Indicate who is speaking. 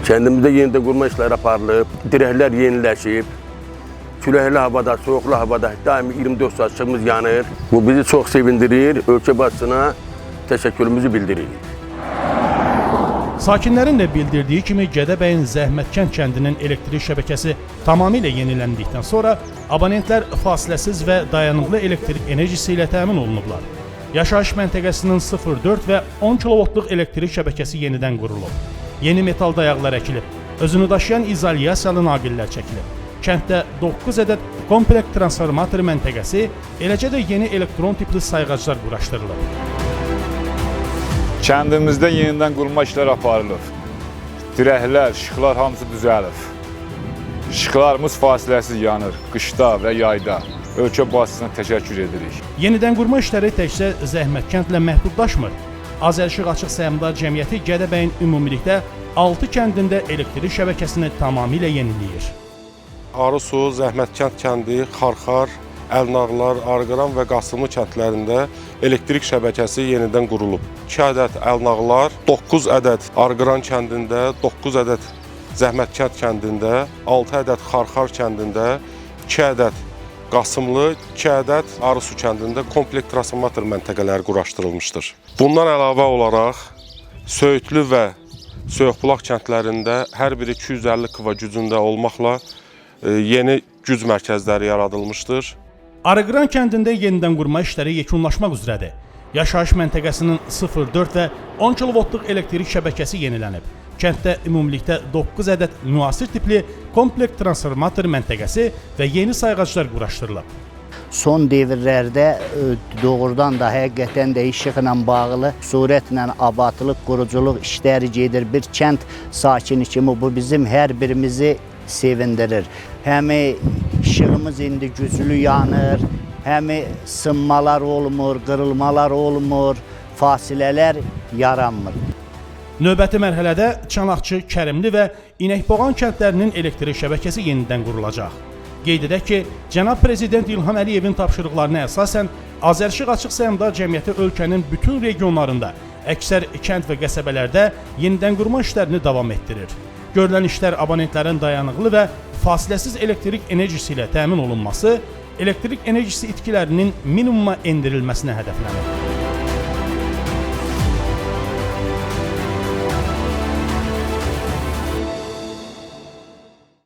Speaker 1: Kəndimizdə yenidən qurma işləri aparılıb, dirəklər yeniləşib. Küləkli havada, soyuqlu havada daimi 24 saat işığımız yanır. Bu bizi çox sevindirir, ölkə başçısına təşəkkürümüzü bildiririk.
Speaker 2: Sakinlərin də bildirdiyi kimi Gədəbəyin Zəhmətkənd kəndinin elektrik şəbəkəsi tamamilə yeniləndikdən sonra abonentlər fasiləsiz və dayanıqlı elektrik enerjisi ilə təmin olunublar. Yaşayış məntəqəsinin 0,4 və 10 kilovoltluq elektrik şəbəkəsi yenidən qurulub. Yeni metal dayaqlar əkilib, özünü daşıyan izolyasiyalı naqillər çəkilib. Kənddə 9 ədəd komplekt transformator məntəqəsi, eləcə də yeni elektron tipli sayğaclar quraşdırılıb.
Speaker 3: Kəndimizdə yenidən qurma işləri aparılıb. Dirəklər, işıqlar hamısı düzəlib. İşıqlarımız fasiləsiz yanır, qışda və yayda. Ölkə başçısına təşəkkür edirik.
Speaker 2: Yenidən qurma işləri təkcə Zəhmətkəndlə məhdudlaşmır. Azərişıq Açıq Səhmdar Cəmiyyəti Gədəbəyin ümumilikdə 6 kəndində elektrik şəbəkəsini tamamilə yeniləyir.
Speaker 4: Arısu, Zəhmətkənd kəndi, Xarxar, Əlnağlar, Arıqıran və Qasımlı kəndlərində elektrik şəbəkəsi yenidən qurulub. 2 ədəd Əlnağlar, 9 ədəd Arıqıran kəndində, 9 ədəd Zəhmətkənd kəndində, 6 ədəd Xarxar kəndində, 2 ədəd Qasımlı, 2 ədəd Arısu kəndində komplekt transformator məntəqələri quraşdırılmışdır. Bundan əlavə olaraq Söyüdlü və Soyuqbulaq kəndlərində hər biri 250 kV gücündə olmaqla yeni güc mərkəzləri yaradılmışdır.
Speaker 2: Arıqıran kəndində yenidən qurma işləri yekunlaşmaq üzrədir. Yaşayış məntəqəsinin 0,4 və 10 kilovoltluq elektrik şəbəkəsi yenilənib. Kənddə ümumilikdə 9 ədəd müasir tipli komplekt transformator məntəqəsi və yeni sayğaclar quraşdırılıb.
Speaker 5: Son devirlərdə doğrudan da həqiqətən də işıqla bağlı surətlə abadlıq, quruculuq işləri gedir. Bir kənd sakini kimi bu bizim hər birimizi sevindirir. Həmi işığımız indi güclü yanır, həmi sınmalar olmur, qırılmalar olmur, fasilələr yaranmır.
Speaker 2: Növbəti mərhələdə Çanaqçı, Kərimli və İnəkboğan kəndlərinin elektrik şəbəkəsi yenidən qurulacaq. Qeyd edək ki, Cənab Prezident İlham Əliyevin tapşırıqlarına əsasən Azərişıq Açıq Səhmdar Cəmiyyəti ölkənin bütün regionlarında, əksər kənd və qəsəbələrdə yenidən qurma işlərini davam etdirir. Görülən işlər abonentlərin dayanıqlı və fasiləsiz elektrik enerjisi ilə təmin olunması, elektrik enerjisi itkilərinin minimuma endirilməsinə hədəflənir.